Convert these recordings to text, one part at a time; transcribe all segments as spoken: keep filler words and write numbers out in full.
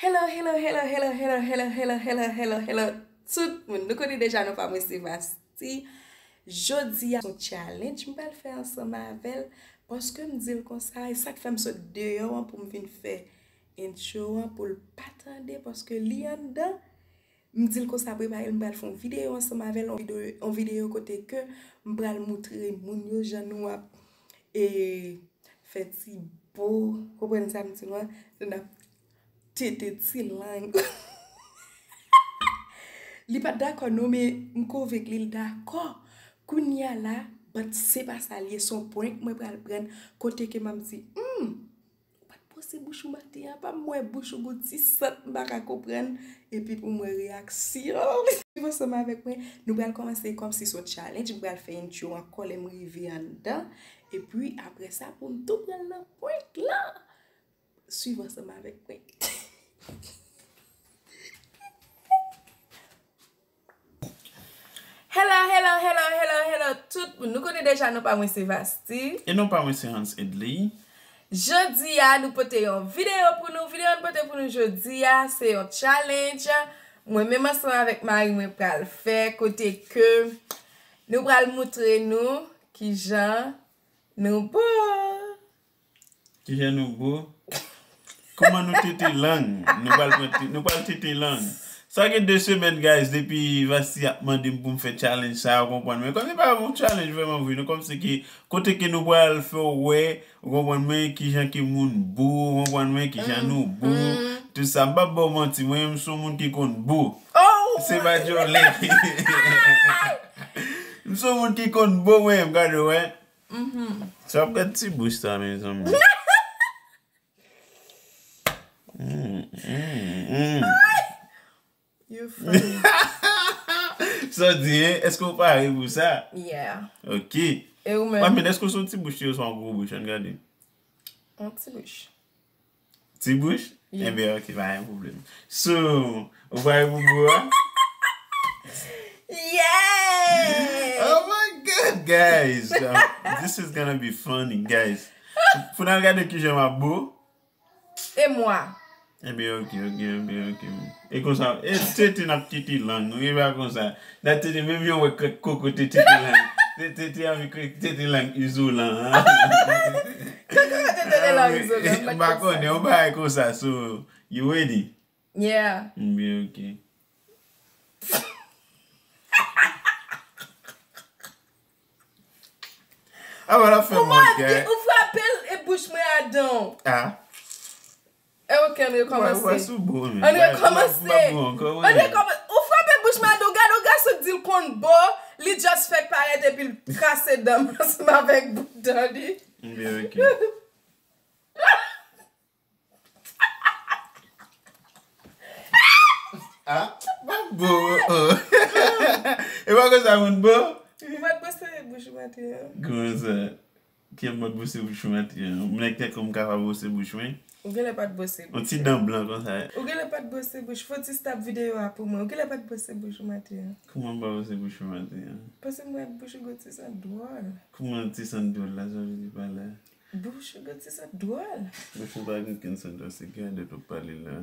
Hello, hello, hello, hello, hello, hello, hello, hello, hello, hello, tout moun. Nou konnen deja non pa mwen se Vasti. Jodi a, se yon challenge m pral fè ansanm avè l, paske m di l konsa, e sa k fè m sot deyò an pou m vin fè intro an, pou l pa tande, paske li anndan. M di l konsa, prepare l, m pral fè yon videyo ansanm avè l, yon videyo, yon videyo kote ke m pral moutre moun yo jan nou ap, e, fè ti bo, konprann sa m di nou an, jan n ap tete ti lang. Li pa t dakò non, men m konvenk li, l dakò. Kounye a la, but se pa sa l ye, se yon prank mwen pral pran, kote ke m ap di, hmm, ou pa t bwose bouch ou maten an, pa m wè bouch ou gon ti sant, m pa ka konprann, epi pou m wè reyaksyon. Suiv ansanm avèk mwen, nou pral kòmanse kòmsi se yon challenge, m pral fè intro ankò lè m rive anndan, epi apre sa pou m tou pran nan prank lan. Suiv ansanm avèk mwen. Hello, hello, hello, hello, hello, tout moun. Nou konnen deja non pa mwen se Vasti. E non pa mwen se Hans Edley. Jodi a, nou pote yon videyo pou nou. Videyo nou pote pou nou jodi a, se yon challenge. Mwen menm ansanm avèk mari mwen pral fè, kote ke nou pral moutre nou kijan nou bo. Kijan nou bo? Kòman nou tete lang? Nou pral pran te-, nou pral tete lang. Sa gen de semèn, guys, depi Vasti ap mande m pou m fè challenge sa, ou konprann. Men kòm se pa yon challenge vrèman vre, nou kòmsi ke kote ke nou pral fè w wè, ou konprann mwen, kijan ke moun bo, ou konprann mwen, kijan nou bo, tout sa. M p ap ba w manti, mwen menm, m se yon moun ki konn bo. Oh! Se pa djòlè. M se yon moun ki konn bo, mwen menm, gade, wè. Mhm. Sa ap gad ti bouch sa, mezanmi. Mm, mm, mm. You funny. Sa w di, hein? Èske w pare pou sa? Yeah. Ok. E ou menm? Mwen, men èske w se yon ti bouch li ye oswa yon gwo bouch? Ann gade. Yon ti bouch. Ti bouch? Yeah. Enben, ok, pa gen pwoblèm. So, ou pare pou bo a? Yeah! Oh my God, guys! Um, this is gonna be funny, guys. Pou n al gade kijan m ap bo. E mwa? Enben, ok, ok, enben, ok. E konsa, e tete n ap tete lang, nou rive a konsa. N ap tete, menm jan w wè kòk koko te tete lang. Te-, tete anvi kre-, tete lang izolan, an. Kòk koko te tete lang izolan, m pa konnen, yon bagay konsa, so, you ready? Yeah. Enben, ok. Apa l ap fè mòd, guys. Ou frape l e bouch mwen adan w. Ah. E ok, ann rekòmanse. Ou pa sou bo, men. Ann rekòmanse. Ann rekòmanse. Ou frape bouch mwen adan w. Gade yon gason k di l konn bo, li just fèk parèt epi l kase dan m ansanm avèk bout dan li. Enben, ok. Ah, pa bo. E pa konsa moun bo? Ou pa t bwose bouch ou maten an. Kòman sa? Ki mòd bwose bouch ou maten an? Mwen nèg tèt kòm ka pa bwose bouch mwen. Ou genlè pa t bwose bouch ou. Yon ti dan blan konsa. Ou genlè pa t bwose bouch. Fò w ti stop videyo a pou mwen. Ou genlè pa t bwose bouch ou maten an. Kòman m pa bwose bouch mwen maten an? Paske m wè bouch ou gon ti sant dwòl. Kòman ti sant dwòl la, sa vle di pa la? Bouch ou gon ti sant dwòl. Bouch ou pa gen okenn sant dwòl, se gade w ap pale la.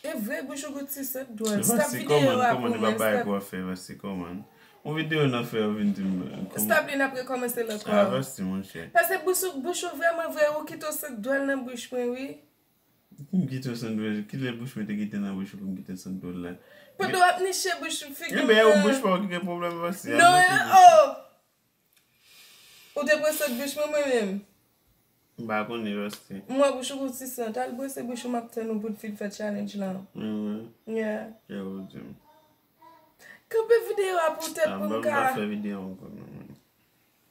E vre, bouch ou gon ti sant dwòl. Stop videyo a pou mwen, stop. Vasti, kòman, kòman, e pa bagay pou w ap fè, Vasti, kòman? Yon videyo n ap fè, ou vin di m, kòman? Stop li, n ap rekòmanse l ankò. Ah, Vasti, monchè. Paske bouch ou, bouch ou vrèman vre, ou kite yon sant dwòl nan bouch mwen, wi. M kite yon sant dwòl, kilè bouch mwen te kite nan bouch ou pou m kite sant dwòl la? Pandan w ap niche bouch figi m nan. Enben, e bouch pa w ki gen pwoblèm, Vasti. Non, oh! Ou te pran sant bouch mwen, mwen menm? M pa konnen, Vasti. M wè bouch ou gon ti sant. Al bwose bouch ou, m ap tann ou pou n fin fè challenge lan. Mhm. Yeah. Kè ou di m. Kanpe videyo a poutèt pou m ka. Ah, m pa fè videyo ankò, non, man.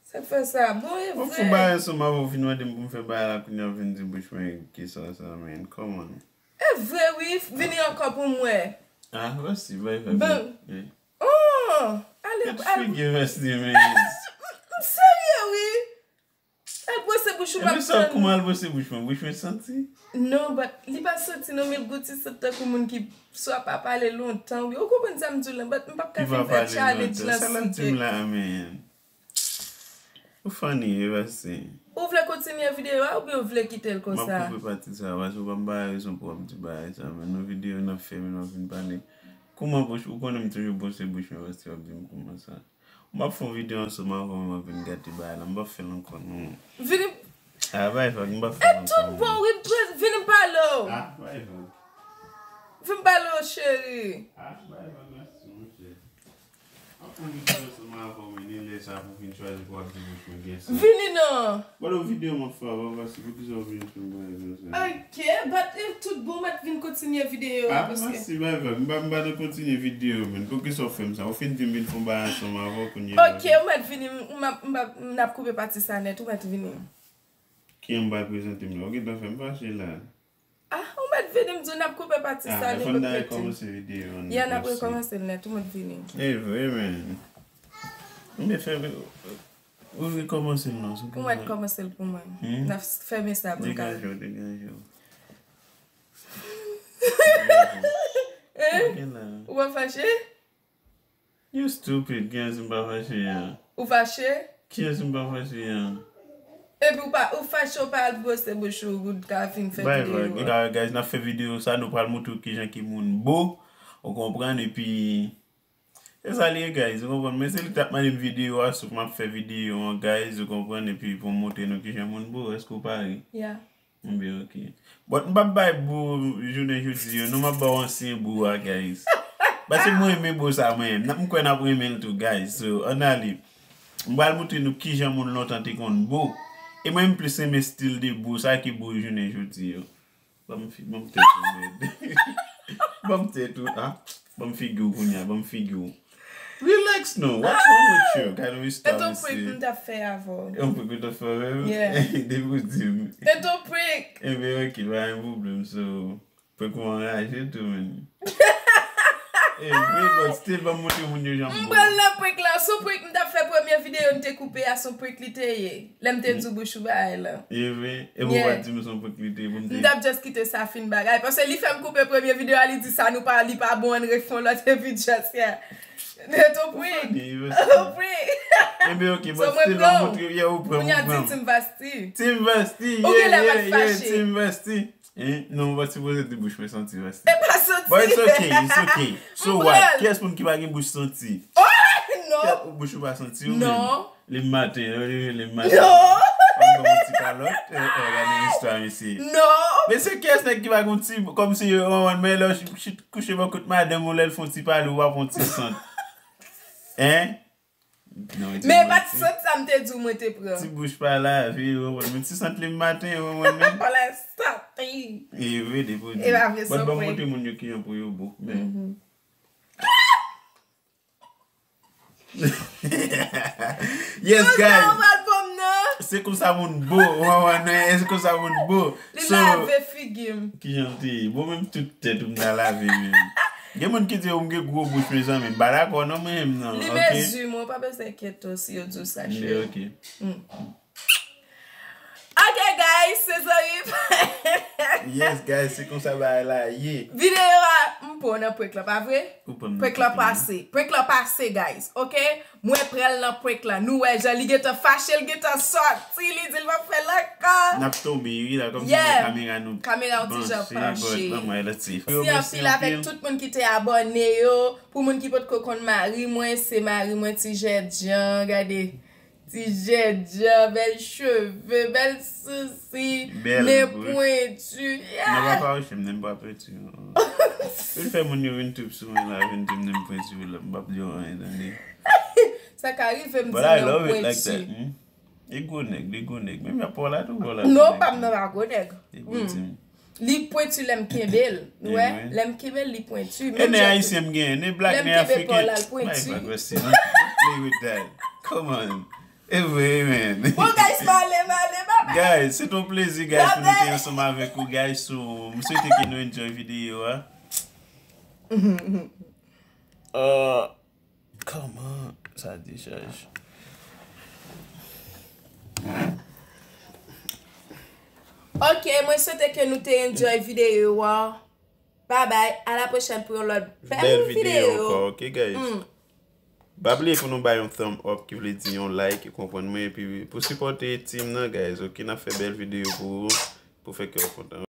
Sa k fè sa? Bon, e vre. Ou fou bagay ansanm avè w, fin mande m pou m fè bagay la, kounye a w vin di bouch mwen, kisa sa, man? Come on. E vre, wi, vini ankò pou m wè. Ah, Vasti, bay fè bon. Oh, ale, al. Figi Vasti, man. M serye, wi. Al bwose bouch ou, m ap tann. Epi sa, kòman al bwose bouch mwen? Bouch mwen santi? Non, but li pa santi non, men l gon ti sant tankou moun ki swa pa pale lontan, wi. Ou konprann sa m di w lan, but m p ap ka fin fè challenge lan si ke. Sa l ap di m la, man. Ou funny, wi, Vasti. Ou vle kontinye videyo a oubyen ou vle kite l konsa? M ap koupe pati sa a, paske ou pa m ba rezon pou w ap di bagay sa a, men nan videyo n ap fè, men m ap vin pale. Kouman bouch, ou konnen m toujou bwose bouch mwen, paske w ap di m kouman sa. M ap fè yon videyo ansanm avè w, m ap vin gate bagay la, m p ap fè l ankò, non. Vini. Ah, bay vag, m p ap fè l ankò. E tout bon, wi, vini m pale w. Ah, bay vag. Vini m pale w, cheri. Ah, bay vag, mèsi, monchè. Vini non. Bado videyo m ap fè avan pase poukisa w vin fè m bagay konsa. Ok, but if tout bon, mèt vin kontinye videyo a paske. Ah, mèsi, bay vag. M pa, m pa nan kontinye videyo, man. Poukisa w fè m sa? Ou fin di m vin fè m bagay ansanm avè w kounye a. Ok, ou mèt vini, m, m, m, n ap koupe pati sa nèt, ou mèt vini. Ki an m pa prezante m la? Ou gentan fè m fache la. Ah, ou mèt vini m di w n ap koupe pati sa li pou piti. Ya, n ap rekòmanse l nèt, ou mèt vini. E vre, men. Ou mèt fè, ou rekòmanse l non, se pou mwen. Ou mèt kòmanse l pou mwen. N ap fèmen sa pou n ka. Degaje w, degaje w. Hein? Ou pa fache? You stupid, kiyès m pa fache an? Ou fache? Kiyès m pa fache an? Epi ou pa, ou fache ou pa al bwose bouch ou, ou ka vin fè videyo a. Bay vag, guys, n ap fè videyo sa, nou pral montre w kijan ki moun bo, ou konprann, epi se sa li ye, guys, ou konprann, men se li t ap mande m videyo a, sou m ap fè videyo an, guys, ou konprann, epi pou m montre nou kijan moun bo, èske ou pare? Yeah. Ebyen, ok. But m p ap bay bo jounen jodi yo, non, m ap ba w ansyen bo a, guys. Paske mwen renmen bo sa, mwen menm. M kwè n ap renmen l tou, guys. So, ann ale. M pral montre nou kijan moun lontan te konn bo. E mwen, m plis renmen stil de bo sa ke bo jounen jodi yo. Ban m fi-, ban m tèt ou, mèd. Ban m tèt ou, ah. Ban m figi w kounye a, ban m figi w. Relax non, what's wrong with you? Gade yon istwa, mesye. E t on prank m t ap fè avè w. E yon prank ou t ap fè avè m? Yeah. Depi w di m. E t on prank. Ebyen, ok, pa gen pwoblèm, so, prank ou anraje tou, man. E vre, but still, ban m montre moun yo jan m bo. M pral nan prank la, se on prank m t ap fè premye videyo n te koupe a, se on prank li te ye. Lè m te di w bouch ou bagay la. E vre? E pou w pa di m se yon prank li te ye pou m te. M t ap just kite sa fin bagay. Paske li fè m koupe premye videyo a, li di sa nou pa, li pa bon, ann refè yon lòt epi just, yeah. Se t on prank. Ou funny, you funny. Ou prank. Ebyen, ok, but still, ban m montre, yeah, ou prank, ou prank. Kounye a di Team Vasti. Team Vasti, yeah, yeah, yeah, Team Vasti. Hein? Non, ou pa t sipoze di bouch mwen santi, Vasti. E pa santi. But it's okay, it's okay. So what? Kiyès moun ki pa gen bouch santi? Oh, non. Kiyès bouch ou pa santi ou menm? Non. Lè maten, lè leve lè maten. Non. Ou pa gen ti kalòt? Eh, eh, gade istwa, mesye. Non. Mesye, kiyès nèg ki pa gen ti, kòmsi, eh, mwen, men lè w ch-, ch-, kouche bò kot madanm ou, lè l fè yon ti pale, ou pa pran ti sant? Hein? Men e pa t sant sa m te di w mwen te pran. Ti bouch pa lave, ou konprann, men ti sant lè maten, ou konprann, men. Pale santi. E vre, depi w di. E pa vre, se prank. But ban m montre moun yo kijan pou yo bo. Men. Yes, guys. Se konsa moun bo. Ou konprann, se konsa moun bo. Li lave figi m. Kijan l te ye? Bon, menm tout tèt ou m ta lave menm. Gen moun ki di yo m gen gwo bouch, mezanmi. M pa dakò non, mwen menm non. Li mezi mwen, ou pa bezwen enkyete w si yo di w sa, cheri. Ok. Ok, guys, se zanmi. Yes, guys, se konsa bagay la ye. Videyo a, m pran nan prank la, pa vre? Prank la pase. Prank la pase, guys. Ok? Mwen pral nan prank la. Nou wè jan li gentan fache, li gentan sòti, li di l p ap fè l ankò. N ap tonbe, wi, la, kòmsi mwen kamera nou. Kamera yon ti jan panche. Mèsi anpil avèk tout moun ki te abòne yo. Pou moun ki potko konn mari mwen, se mari mwen, Ti Jèdjan, gade. Ti Jèdjan, bèl cheve, bèl sousi, nen pwenti. Non, pa fache m, nen m pa pwenti non. Vin fè moun yo vin trip sou mwen la, vin di m nen m pwenti la, m p ap di yo anyen, tande. Sa ka rive m di nen w pwenti. E gwo nèg, li gwo nèg. Menm y ap pran la tou, pran la tou. Non, pa m nan pa gwo nèg. E gwo di m. Li pwenti lè m kenbe l. Ou wè? Lè m kenbe l, li pwenti. E nen ayisyen m genyen, nen blak, nen afriken. Lè m kenbe pa w la, l pwenti. Don't play with that. Come on. E vre, man. Bon, guys, m ale, m ale, bye bye. Guys, se t on plezi, guys, pou nou te ansanm avèk ou, guys. So, m swete ke nou enjoy videyo a. Uh, Kòman sa dechaj? Ok, mwen swete ke nou te enjoy videyo a. Bye bye, a la pwochèn pou yon lòt bèl videyo. Bèl videyo ankò, ok, guys? Pa bliye pou nou bay yon thumb up, ki vle di yon like, ou konprann mwen, epi pou sipòte team nan, guys, ok, n ap fè bèl videyo pou ou, pou fè kè w kontan.